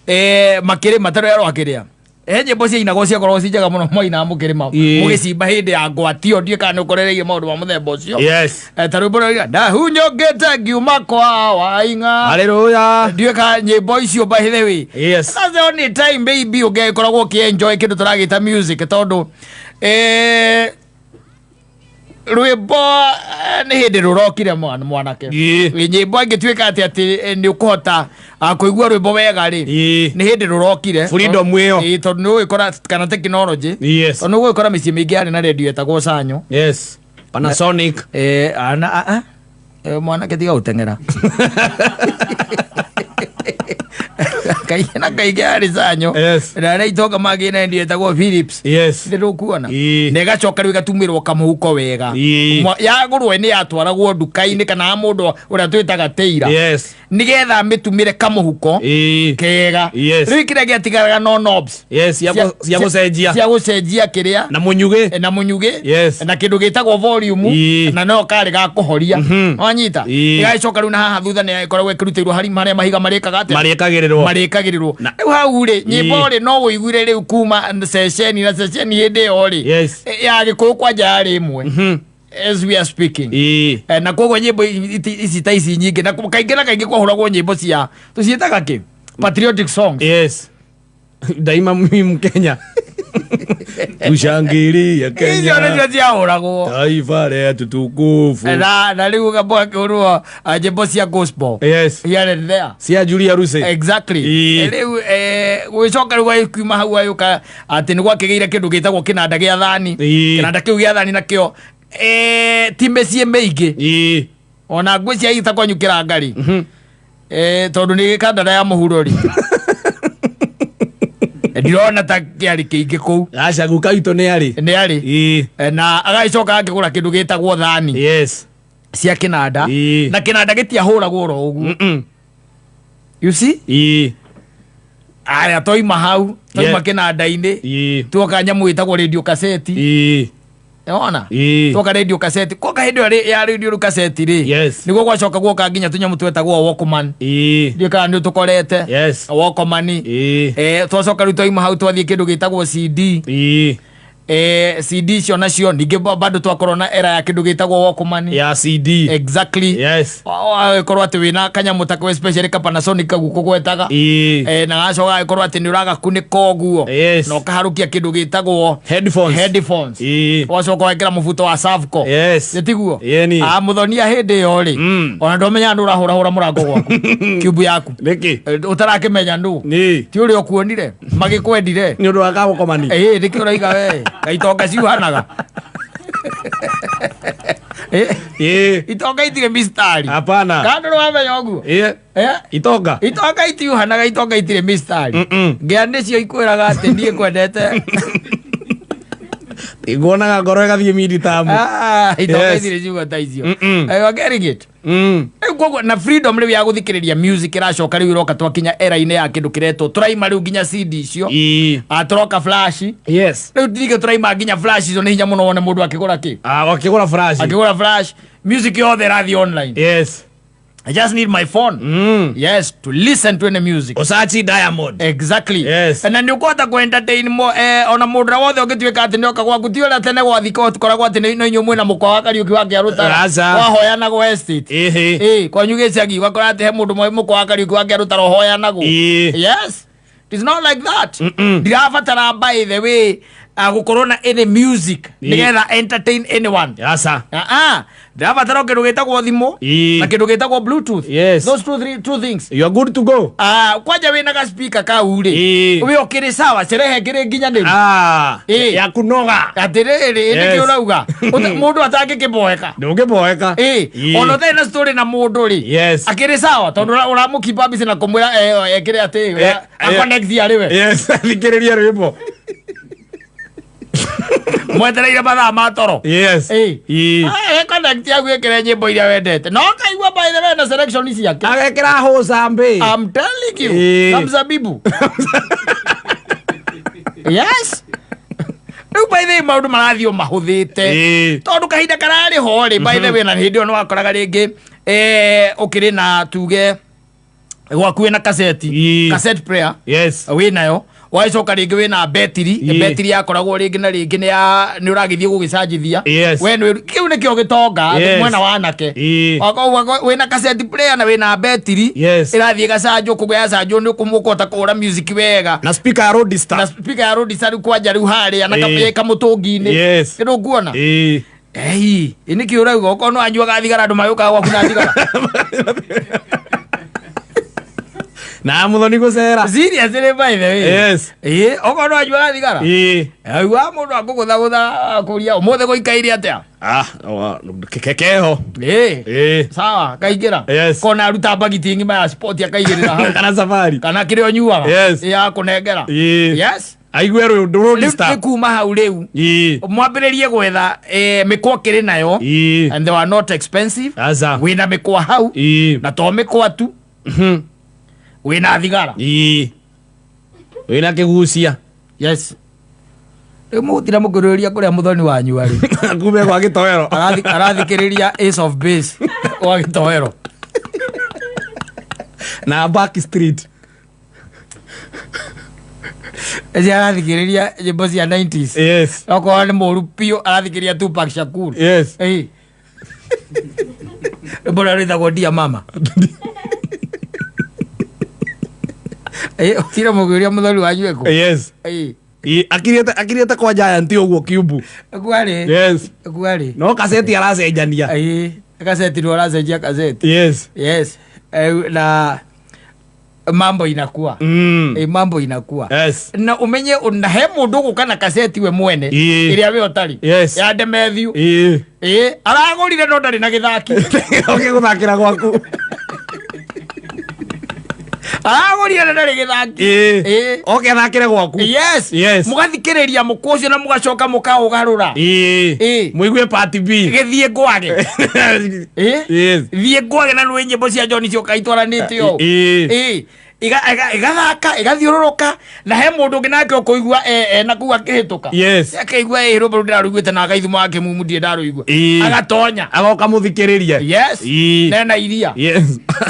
Makĩrĩma tarĩ arwakĩrĩa he nyĩmbo ciainagwo ciakoragwo ci njega mũno mwainaga mũkĩrĩma, mũgĩcimba hĩndĩ ya ngwatio. Ndiũĩ kana nĩ ũkorereirie maũndũ ma mũthemba ũcio. Yes. Ta rwĩmbo rũrĩa ndahunyũkĩte ngiuma kwa waing'a. Haleluya. Ndiũĩ kana nyĩmbo icio, by the way, that's the only time maybe ũngĩkoragwo ũkĩenjoy kĩndũ tũragĩta music, tondũ rwĩmbo nĩ hĩndĩ rũrokire mwanake. Nyĩmbo ĩngĩtuĩka atĩ nĩ ũkũhota kũigua rwĩmbo wega rĩ, nĩ hĩndĩ rũrokire. Freedom ĩyo. Tondũ nĩ ũgũgĩkora kana technology, tondũ nĩ ũgũgĩkora mĩciĩ mĩingĩ yarĩ na redio ĩtagwo Sanyo. Yes, Panasonic. Ana a a mwanake, tiga gũteng'era. Kaingĩ na kaingĩ yarĩ Sanyo. Na arĩa itonga mangĩ na redio ĩtagwo Philips. Nĩ ndũkuona na ĩgacoka rĩu ĩgatumĩrwo kamũhuko wega. Yagũrwo nĩ yatwaragwo nduka-inĩ kana ha mũndũ ũrĩa twĩtaga teira, nĩgetha amĩtumĩre kamũhuko kega. Rĩu kĩrĩa gĩatigaraga no knobs. Yes, cia gũcenjia. Cia gũcenjia kĩrĩa. Na mũnyugĩ. Na mũnyugĩ. Na kĩndũ gĩtagwo volume. Na no karĩ ga kũhoria, wanyita? Ĩgagĩcoka rĩu na haha thutha nĩ ĩkoragwo ĩkĩrutĩirwo hari marĩa mahiga marĩkaga atĩa? Marĩkagĩrĩrwo. Marĩkagĩrĩrwo. Rĩu hau rĩ, nyĩmbo rĩ, no ũiguire rĩu kuma ceceni na ceceni hĩndĩ ĩyo rĩ, ya Gĩkũyũ kwanja yarĩ ĩmwe as we are speaking. Na koguo nyĩmbo ici ta ici nyingĩ na kaingĩ na kaingĩ kwahũragwo nyĩmbo cia tũciĩtaga kĩ, patriotic songs. Yes, daima mimi Mkenya, tushangilie Icio Kenya, nĩcio ciahũragwo. Taifa letu tukufu. Na rĩu ũgakĩhũrwo nyĩmbo cia gospel here and there. Cia Julia Ruse. Exactly. Rĩu gũgĩcoka rĩu agĩkiuma hau agĩũka atĩ nĩ gwakĩgĩire kĩndũ gĩtagwo kĩnanda gĩa thani. Kĩnanda kĩu gĩa thani nakĩo ti mĩciĩ mĩingĩ, ona ngwĩ cia ita kwanyu kĩrangari, tondũ nĩ gĩkandara ya mũhuro rĩ, ndirona ta kĩarĩ kĩingĩ kũu. Aca, guka witũ nĩ arĩ. Nĩ arĩ. Na agagĩcoka akĩgũra kĩndũ gĩtagwo thani cia kĩnanda. Na kĩnanda gĩtiahũragwo oro ũguo, you see? Aya, twaima hau, twaima kĩnanda-inĩ, tuoka nyamũ ĩtagwo radio cassette. Ona twoka radio cassette, koka hĩndĩ ĩyo ya radio cassette rĩ, nĩguo gwacoka guoka nginya tũnyamũ twetagwo Walkman. Ndiũĩ kana nĩ ũtũkorete. Yes. Walkman. Twacoka rĩu twaima hau twathiĩ kĩndũ gĩtagwo CD. CD icio nacio ningĩ bado twakorwo na era ya kĩndũ gĩtagwo Walkman ya CD. Exactly. Agĩkorwo atĩ wĩna kanyamũ ta especially ka Panasonic kau kũgwetaga. Na gacoka gagĩkorwo atĩ nĩ ũragakunĩka ũguo na ũkaharũkia kĩndũ gĩtagwo Headphones. Headphones. Ũgacoka wekĩra mũbuto wa Savco. Nĩ tiguo? Yeni. Ah, mũthonia hĩndĩ ĩyo rĩ, ona ndwamenyaga nũ ũrahũrahũra mũrango gwaku kiumbu yaku. Nĩkĩ? Ũtarakĩmenya nũ. Nĩ. Ti ũrĩa ũkuonire magĩkwendire. Nĩ ũndũ wa kagokomani. Ĩĩ, nĩkĩ ũraiga we gaitonga ciuhanaga? Itonga itirĩ mistari. Hapana. Kana ndũrĩ wamenya ũguo? Ĩĩ. Itonga. Itonga itiuhanaga, itonga itirĩ mistari. Ngĩa nĩcio ikwĩraga atĩ niĩ kwendete. Nguonaga ngoro ĩgathiĩ mindi tamu. Ah, itonga itirĩ ciugo ta icio. You are getting it? Rĩu koguo na freedom rĩu ya gũthikĩrĩria music ĩracoka rĩu ĩroka twakinya era-inĩ ya kĩndũ kĩretwo, tũraima rĩu nginya CD icio. Ah, tũroka flash. Rĩu ningĩ tũraima nginya flash icio, nĩ hinya mũno wone mũndũ akĩgũra kĩ? Ah, wakĩgũra flash. Akĩgũra flash. Music yothe ĩrathiĩ online. I just need my phone, yes, to listen to any music. Osachi Diamond. Exactly. Na nĩ ũkũhota kũ entertain mo, ona mũndũ ũrĩa wothe ũngĩtuĩka atĩ nĩ oka gwaku. Ti ũrĩa tene gwathika tũkoragwo atĩ no inyuĩ mwĩna mũkwa wa Kariũki wa Kĩarũtara. Aca. Wahoyanagwo estate. Ĩhĩ. Ĩ kwanyu gĩcagi ũgakora atĩ he mũndũ mũkwa wa Kariũki wa Kĩarũtara ũhoyanagwo. Yes, it is not like that. Ndirabatara, by the way, gũkorwo na any music nĩgetha entertain anyone. Aca. Ah, ah, ndirabatara o kĩndũ gĩtagwo thimũ na kĩndũ gĩtagwo Bluetooth. Those two, three, two things. You are good to go. Ah, kwanja wĩna ga speaker kau rĩ, wĩ ũkĩrĩ sawa, cerehe kĩrĩ nginyanĩru. Ah, ya kunoga. Atĩrĩrĩ, nĩkĩ ũrauga mũndũ atangĩkĩboeka? Ndũngĩboeka. Ona ũtarĩ na story na mũndũ rĩ, akĩrĩ sawa tondũ ũramũkipa busy na kũmwĩra ekĩre atĩ aconnect arĩ we. Yes, thikĩrĩria rwĩmbo. Mwetereire mathaa ma toro. Connect yaku, ĩkĩre nyĩmbo iria wendete no kaigua, by the way, na selection ciake. Agekĩra hũcambĩ. I'm telling you. Na mzabibu. Yes. Rĩu by the way maũndũ marathiĩ o mahũthĩte, tondũ kahinda kararĩ ho rĩ, by the way, na hĩndĩ ĩyo nĩ wakoraga rĩngĩ ũkĩrĩ na tuge Gwaku wĩna kaseti. Cassette player. Wĩnayo, wacoka rĩngĩ wĩna betiri. Betiri yakoragwo rĩngĩ na rĩngĩ nĩ ya nĩ ũragĩthiĩ gũgĩcanjithia. We nĩ kĩu nĩkĩo gĩtonga. Mwena wa anake. Wĩna cassette player na wĩna betiri. Ĩrathiĩ ĩgacanjwo, koguo yacanjwo nĩ ũkũhota kũhũra music wega. Na speaker ya Roadster. Na speaker ya Roadster rĩu kwanja rĩu harĩa na kamũtũngi-inĩ. Nĩ ũkuona? Ei, ĩ nĩkĩ ũrauga okorwo no anyuaga thigara andũ magĩũkaga gwaku na thigara? Na muthoni gucera. Seriously, by the way. Ĩ, okorwo no anyuaga thigara. Aigua mũndũ akũgũthagũtha akũria ũmũthĩ gũikaire atĩa? Ah, kekeho. Ĩ. Sawa, kaingĩra. Kona aruta mbagiti ng'ima ya sport akaigĩrĩra hau. Kana safari. Kana kĩrĩa ũnyuaga. Ĩ akũnengera. Yes. Aigue rũ Rĩu Roadster. nĩ kuma hau rĩu. Mwambĩrĩrie gwetha mĩkwa kĩrĩ nayo. And they were not expensive. Aca. Wĩna mĩkwa hau. Na to mĩkwa tu. Wĩna thigara. Wĩna kĩgucia. Yes. Rĩu mũgũtinda mũkĩrũrĩria kũrĩa mũthoni wanyu arĩ. Kume gwa gĩtoero. Arathikĩrĩria Ace of Base gwa gĩtoero. Na Back Street. Eci arathikĩrĩria nyĩmbo cia 90s. Okorwo nĩ mũru biũ arathikĩrĩria Tupac Shakur. Ĩĩ. Rwĩmbo rũrĩa rwĩtagwo Dear Mama. Ĩĩ, ũtire mũgĩũria mũthoni wanyu ekũ. Ĩĩ. Akiriete akiriete kwa Giant ũguo kiumbu. Kwarĩ. Kwarĩ. No kaseti aracenjania. Ĩĩ. Kaseti nĩ ũracenjia kaseti. Yes. Na mambo inakuwa. Mambo inakuwa. Na umenye na he mundu guka na kaseti we mwene iria we utari. Ya Demethiu. Aragurire no ndari na githaki. Oke guthakira gwaku. Aragurire na ndari githaki. Oke athakire gwaku. Yes. Mugathikiriria mukwa ucio na mugacoka mukaugarura. Muigue part B. Githie ngwage. Thie ngwage na nĩ nyĩmbo cia John cioka itwaranĩte ũũ. Igathaka igathiũrũrũka na he mũndũ ũngĩ nake ũkũigua na kũu akĩhĩtũka. Akaigua rwĩmbo rũu ndĩrarũiguĩte na akaithuma wake mumu ndirĩ ndarũigua. Agatonya. Agoka mũthikĩrĩrie. Yes. Nena iria.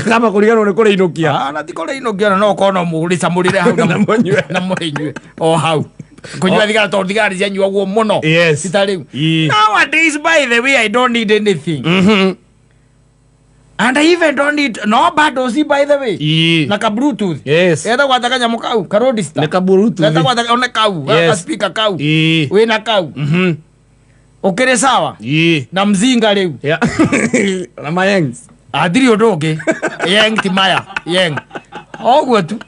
Kama kũriganĩrwo nĩ kũrĩinũkia. Ah, na ti kũrĩinũkia na no ũkorwo no mũrĩcamũrĩre hau Na mũnyue. na mũrĩnyue o hau. Kũnyua thigara tondũ thigara nĩ cianyuagwo mũno. Ti ta rĩu. Nowadays, by the way, I don't need anything. And I even don't need no bundles, by the way. Na ka Bluetooth. Getha gwata kanyamũ kau, ka Roadster. Nĩ ka Bluetooth. Getha gwata one kau, ka speaker kau. Wĩna kau. Ũkĩrĩ sawa? Na mzinga rĩu. Na mayengs. Athiri ũndũ ũngĩ. Yeng ti maya, yeng. Oguo tu.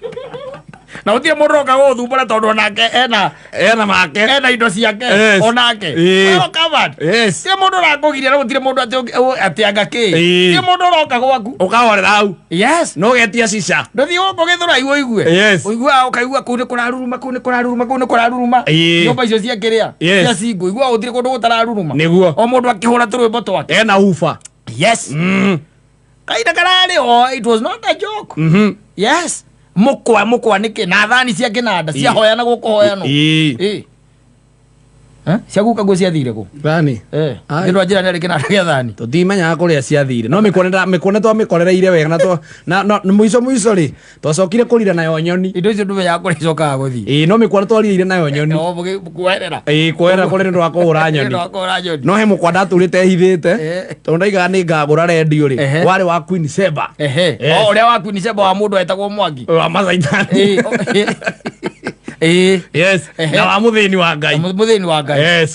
Na gũtirĩ mũndũ ũroka gũgũthumbũra tondũ onake ena Ena make. Ena indo ciake. Onake. Well covered. Gũtirĩ mũndũ ũrakũgiria na gũtirĩ mũndũ atĩ anga kĩ. Gũtirĩ mũndũ ũroka gwaku. Ũkahorera hau. Yes. No getia cica. Ndũthiĩ gũkũ Gĩthũrai ũigue. Ũiguaga ũkaigua kũu nĩ kũraruruma, kũu nĩ kũraruruma, kũu nĩ kũraruruma. Nyũmba icio cia kĩrĩa. Cia cingũ. Ũiguaga gũtirĩ kũndũ gũtararuruma. Nĩguo. O mũndũ akĩhũra tũrwĩmbo twake. Ena ufa. Yes. Kahinda kararĩ o, it was not a joke. Yes. Mũkwa mũkwa nĩkĩ na thani cia kĩnanda ciahoyanagwo kũhoyanwo. Cia guka guo ciathire kũ? Thani. Ai. Nĩ njĩra nĩ kĩnanda gĩa thani. Tũtimenyaga kũrĩa ciathire no mĩkwa twamĩkorereire wega na na mũico mũico rĩ twacokire kũrira nayo nyoni. Indo icio ndũmenyaga kũrĩa icokaga gũthiĩ. Ĩĩ, no mĩkwa twaririre nayo nyoni. O kuoerera. Ĩĩ, kuoerera kũrĩ nĩ ũndũ wa kũhũra nyoni. Nĩ ũndũ wa kũhũra nyoni. No he mũkwa ndatũrĩte hithĩte tondũ ndaigaga nĩ ngagũra rendio rĩ warĩ wa Queen Sheba. O ũrĩa wa Queen Sheba wa mũndũ wetagwo Mwangi. Wa Masaitani. Ĩĩ. Na wa mũthĩni wa Ngai. Mũthĩni wa Ngai. Yeah,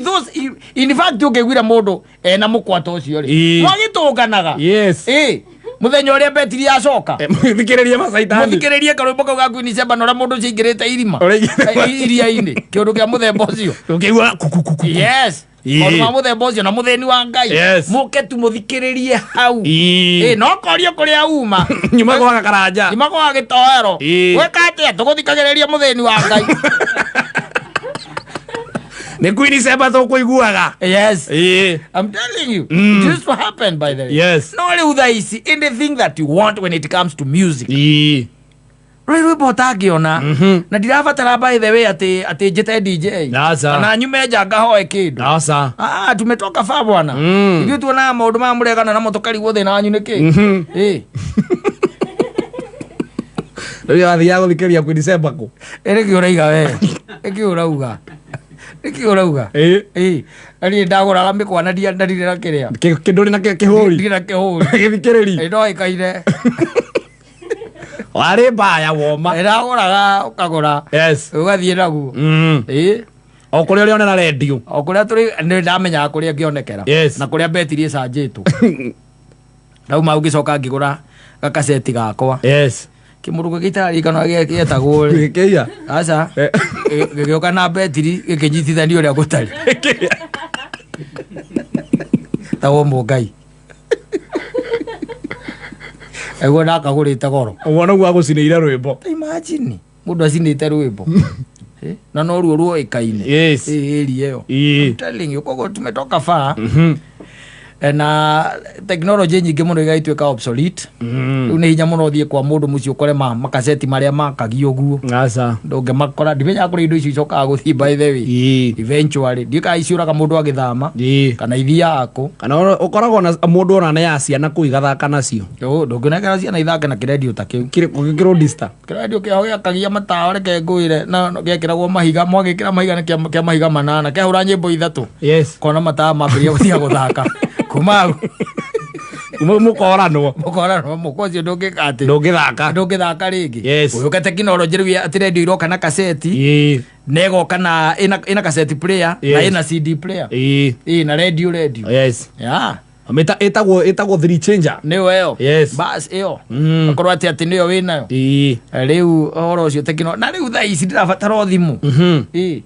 those, in fact ũngĩiguire mũndũ ena mũkwa ta ũcio rĩ. Mwagĩtũnganaga. Mũthenya ũrĩa betiri yacoka. Mũthikĩrĩrie Masaitani. Mũthikĩrĩrie karwĩmbo kau ga Queen Sheba na ũrĩa mũndũ ũcio aingĩrĩte irima. Ũrĩa aingĩrĩte Iria-inĩ. Kĩũndũ kĩa mũthemba ũcio. Ũkĩigua ku, ku, ku, ku. Yes. Maũndũ ma mũthemba ũcio na mũthĩni wa Ngai. Mũke tu mũthikĩrĩrie hau. No korio kũrĩa uma. Nyuma gwa Karanja. Nyuma gwa Gĩtoero. Gwĩka atĩa? Tũgũthikagĩrĩria mũthĩni wa Ngai. Nĩ Queen Sheba tũkũiguaga. Yes. I'm telling you. It used to happen, by the way. No rĩu thaa ici, anything that you want when it comes to music. Rũrĩ rwĩmbo ũtangĩona. Na ndirabatara, by the way, atĩ njĩte DJ. Aca. Kana nyume nja ngahoe kĩndũ. Aca. Ah, tumetoka fa bwana. Ithuĩ tuonaga maũndũ maya mũregana namo tũkarigwo thĩna wanyu nĩ kĩ. Rĩu wathiaga gũthikĩrĩria Queen Sheba kũ? Nĩkĩ ũraiga we? Nĩkĩ ũrauga? Nĩkĩ ũrauga? Ĩ. Ĩ, na niĩ ndagũraga mĩkwa na ndirĩ na kĩrĩa. Kĩndũrĩ na kĩhũri. Ndirĩ na kĩhũri. Gĩthikĩrĩri. Ĩ, no ĩkaire. Warĩ mbaya woma. Ĩ, ndagũraga ũkagũra. Yes. Ũgathiĩ naguo. Ĩ. O kũrĩa ũrĩonera rendio. O kũrĩa tũrĩ nĩ ndamenyaga kũrĩa ngĩonekera. Yes. Na kũrĩa betiri ĩcanjĩtwo. Ndauma hau ngĩcoka ngĩgũra gakaceti gakwa. Yes. Kĩmũrũgũ gĩtararikana gĩetagwo rĩ. Gĩkĩia. Aca. Eh. Gĩgĩũka na betiri gĩkĩnyitithanio ũrĩa gũtarĩ. Tagwo mũngai. Eguo ndakagũrĩte goro. Ũguo noguo agũcinĩire rwĩmbo. Imagine mũndũ acinĩte rwĩmbo. Eh, na no ruo ruoĩkaine. Yes. Ĩ area ĩyo. Ĩĩ. I'm telling you, koguo tumetoka far. Na tekinoronjĩ nyingĩ mũno igagĩtuĩka obsolete. Rĩu nĩ hinya mũno ũthiĩ kwa mũndũ mũciĩ ũkore makaseti marĩa makagio ũguo. Aca. Ndũngĩmakora, ndimenyaga kũrĩa indo icio icokaga gũthiĩ by the way. Ĩĩ. Eventually, ndiũĩ kana iciũraga mũndũ agĩthama Ĩĩ. kana ithiaga kũ. Kana ũkoragwo na mũndũ ona nĩ ya ciana kũu igathaka nacio. Ndũngĩnengera ciana ithake na kĩrendio ta kĩu. Gĩkĩrwo dista. Kĩrendio kĩao gĩakagia matawa reke ngwĩre na gĩekĩragwo mahiga mwagĩkĩra mahiga nĩ kĩa mahiga manana kĩahũra nyĩmbo ithatũ. Yes. Kona matawa mambĩrĩria gũtiga gũthaka. Kuma hau Mũkoranwo. mũkoranwo mũkwa ũcio ndũngĩka atĩ. Ndũngĩthaka. Ndũngĩthaka rĩngĩ. Yes. Ũyũke tekinoronjĩ rĩu atĩ rendio iroka na kaseti. Ĩĩ. Na ĩgoka na ĩna kaseti player na Yes. ĩna CD player. Ĩĩ. Ĩĩ na radio radio. Yes. Yeah. Mĩta ĩtagwo three changer. Nĩyo ĩyo. Yes. Bas ĩyo. Akorwo atĩ atĩ nĩyo wĩnayo. Ĩĩ. Rĩu ũhoro ũcio tekino na rĩu thaa ici ndĩrabatara o thimũ. Ĩĩ.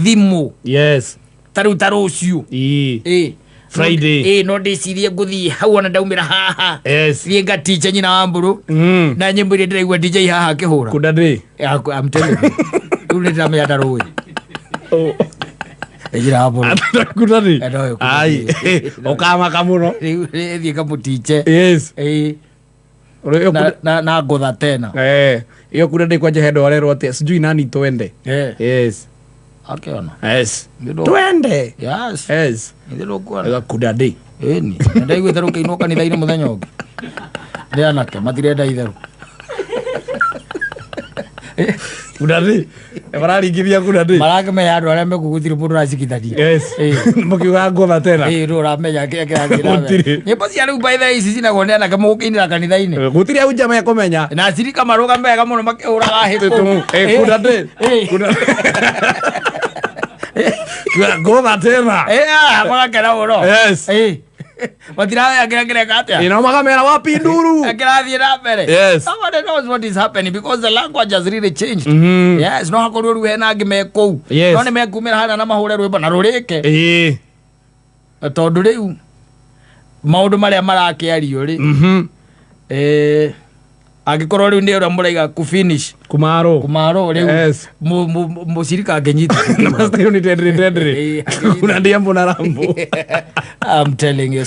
Thimũ. Yes. Ta rĩu ta rũciũ. Ĩĩ. Ĩĩ. Friday. Ĩĩ no ndĩcirie ngũthiĩ hau ona ndaumĩra haha. Yes. Thiĩ ngatiche nyina wa mbũrũ. Na nyĩmbo iria ndĩraigua DJ haha akĩhũra. Kunda ndĩ. I'm telling you. Rĩu nĩ ndĩramenya ndarũĩ. Nyina wa mbũrũ. Kunda ndĩ. Eh, no, kunda Ai. ndĩ. Ũkamaka mũno. Rĩu thiĩ ngamũtiche. Yes. Ĩĩ. Ĩyo Na, kunda- na, na ngũtha tena. Eh, ĩyo kunda ndĩ kwanja he ndwarerwo atĩ sijui nani twende. Eh. Yes. Akĩona. Yes. Nĩ Twende. Yes. Yes. Nĩ ndũkuona. Ĩyo kunda ndĩ. Ĩni. Ndaiguĩte rũkĩinwo kanitha-inĩ mũthenya ũngĩ. Nĩ anake matirenda itherũ. Kunda ndĩ. Mararingithia kunda ndĩ. Marakĩmenya andũ arĩa mekuo gũtirĩ mũndũ ũracikithania. Yes. Ĩĩ. Mũkiuga ngũtha tena. Ĩĩ nũ ũramenya kĩrĩa kĩrathiĩ na mbere. Gũtirĩ. Nyĩmbo cia rĩu by the way ici cinagwo nĩ anake mũgũkĩinĩra kanitha-inĩ. Gũtirĩ au njama ekũmenya. Na acirika marũgame wega mũno makĩhũraga hĩ kũu. Eh, kunda ndĩ. Ĩĩ. Kunda. Ngũtha tena. Ĩĩ, ah, magakena mũno. Yes. Ĩĩ. Matiramenya kĩrĩa kĩreka atĩa. Ĩno makamera wapi nduru. Kĩrathiĩ na mbere. Yes. Somebody knows what is happening because the language has really changed. Yes, no hakorwo rĩu hena angĩ me kũu. Yes. No nĩ mekumĩra harĩa na mahũre rwĩmbo na rũrĩke. Ĩĩ. Tondũ rĩu maũndũ marĩa marakĩario rĩ eh, angĩkorwo rĩu nĩ ũrĩa mũraiga ku finish Kumaro. kumaro rĩu Yes. mũcirika angĩnyita Master unit ndri ndri. Ĩĩ, Kuna ndiambo na rambo. I'm telling you.